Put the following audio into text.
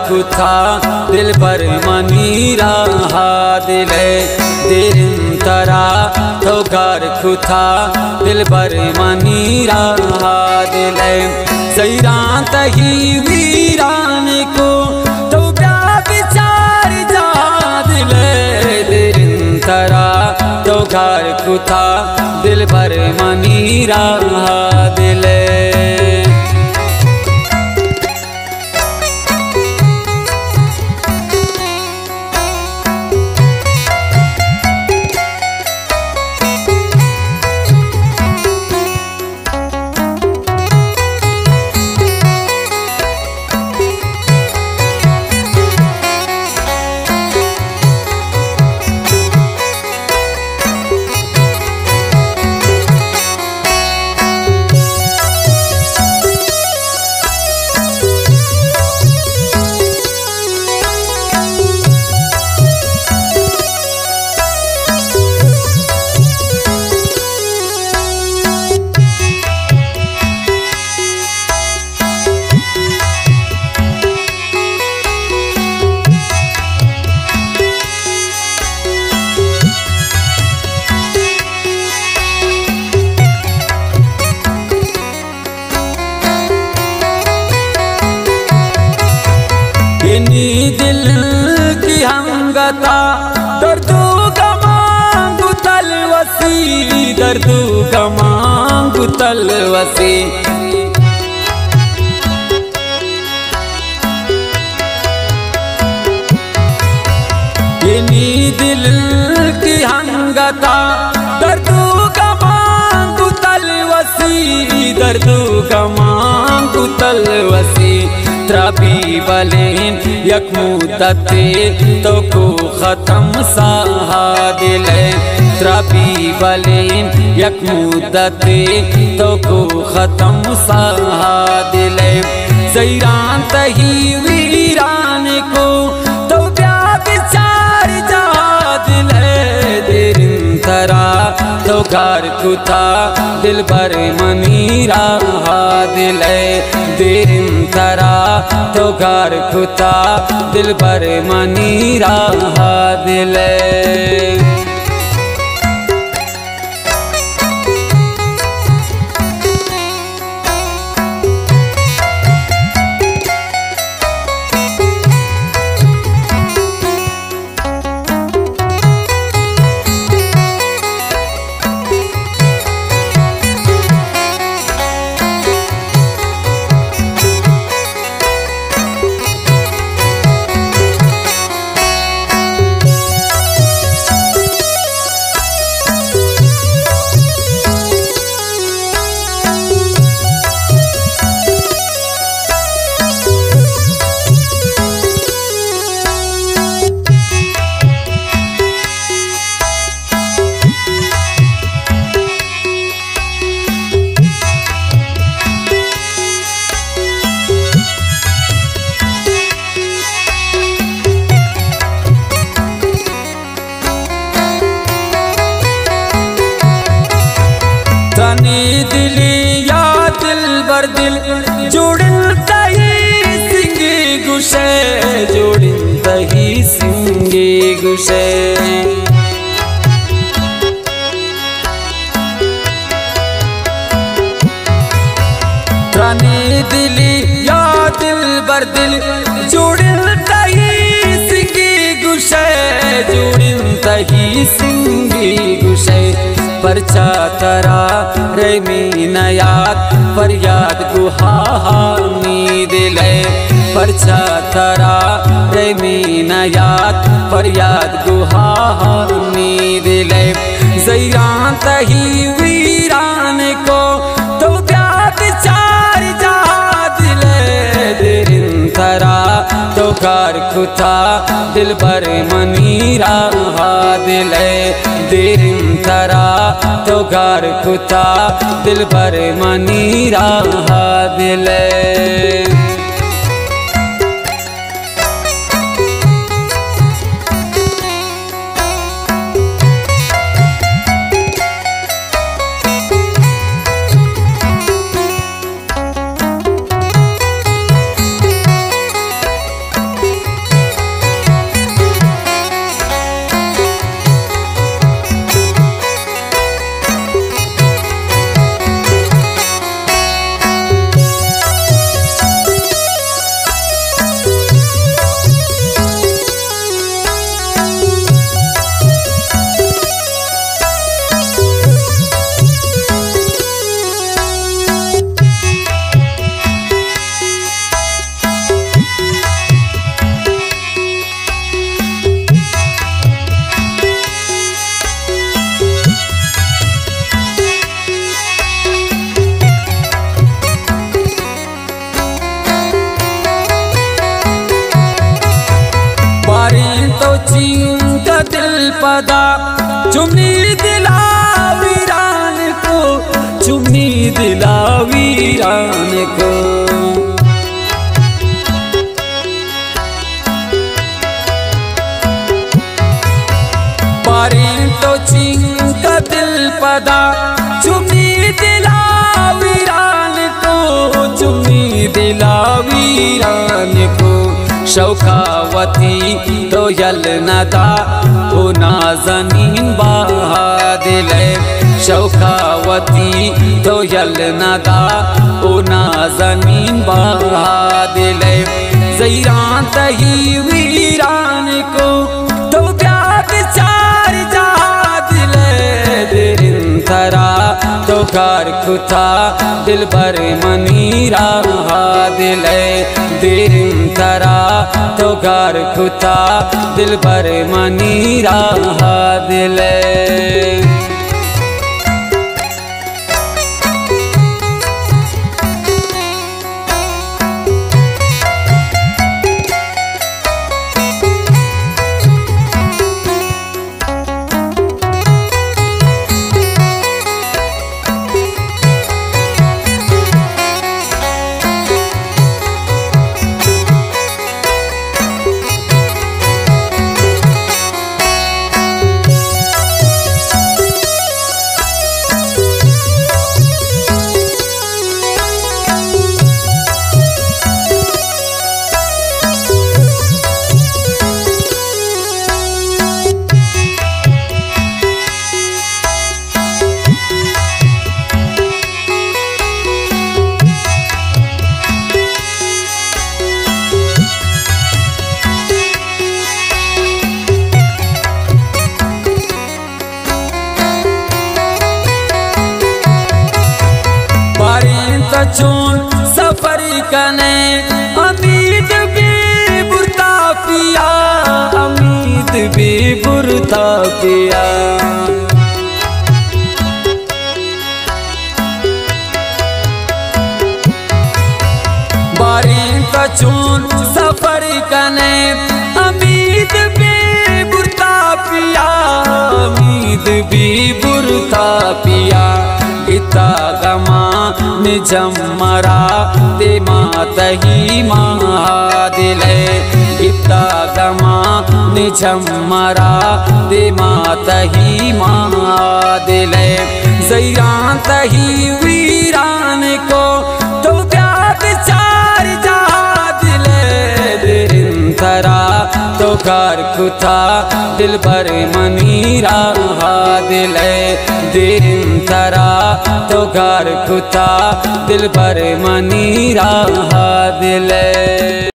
کتا دلبر منی راہ دل ءَ، دیریں ترا تو گار کتا دلبر منی راہ دل ءَ۔ زہیراں تہی ویران کو تو بیا بچار جاہ دل ءَ، دیریں ترا تو گار کتا دلبر منی راہ دل ءَ۔ انی دل کی ہنگتا درد و گمان گتل وسی، درد و گمان گتل وسی۔ انی دل کی ہنگتا درد و گمان گتل وسی، درد و گمان گتل وسی۔ ترا بی بلین یک مدتے تو کو ختم ساہ دل ءَ، ترا بی بلین یک مدتے تو کو ختم ساہ دل ءَ۔ زہیراں تہی ویران کو تو بیا بچار جاہ دل ءَ، دیریں ترا تو گار کتا دلبر منی راہ دل ءَ، دیریں ترا تو گار کتا دلبر منی راہ دل ءَ۔ تنی دلی یا دلبر دل، جوڑن تہی سنگی گشے، جوڑن تہی سنگی گشے۔ ترانی دلی یا دلبر دل، جوڑن تہی سنگی گشے، جوڑن تہی سنگی گشے۔ پرچا ترا رحمی نیات فریاد گوہا ہانی دلے، پرچا ترا رحمی نیات فریاد گوہا ہانی دلے۔ زہیران تہی ویران کو تو بیا بچار جاہ دلے، دیرن ترا تو گار کتا دلبر منی راہ دلے، دیرن ترا تو گار کتا دلبر منی راہ دلے۔ چنکا دل پدا چمی دلا ویران کو، چمی دلا ویران کو۔ باریں تو چنکا دل پدا چمی دلا ویران کو، چمی دلا ویران کو۔ شوقا وتی تو یل ندا او نازنین بادلے، شوقا وتی تو یل ندا او نازنین بادلے۔ زیران تہی ویران کو تو بیا بچار جادلے، دیرن ترا تو کار کتا دلبر منی راہ دلے، دیرن ترا تو کار کتا دلبر منی راہ دلے۔ باریں تو چون سفر کنے، امید بے برتا پیا، امید بے برتا پیا۔ باریں تو چون سفر کنے، امید بے برتا پیا، امید بے برتا پیا۔ گتا گمان جم مرا دیما تہی ما دلے، گتا گمان جم مرا دیما تہی ما دلے۔ زیران تہی ویران کو تو بیا بچار جادلے، دیرن ترا تو کار کتا دلبر منی راہ دلے، دیرن ترا تو کار کتا دلبر منی راہ دلے۔